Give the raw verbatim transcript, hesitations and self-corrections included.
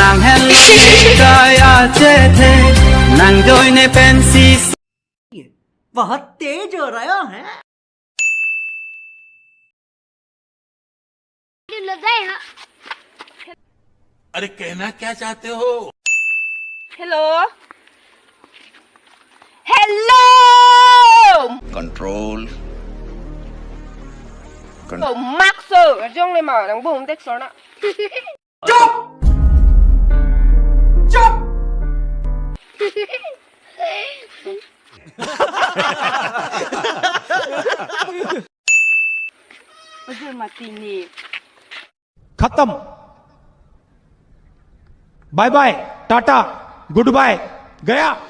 Ang hel kaya chethe nang joine pensi. बहुत तेज हो रहा है। अरे, कहना क्या चाहते हो? Hello. Hello. Control. Con- Oh, Max, oh, jong le ma nang bung dek sorna. Chup! Chup! Ujur mati ni. खत्म। Bye bye, tata, goodbye, गया।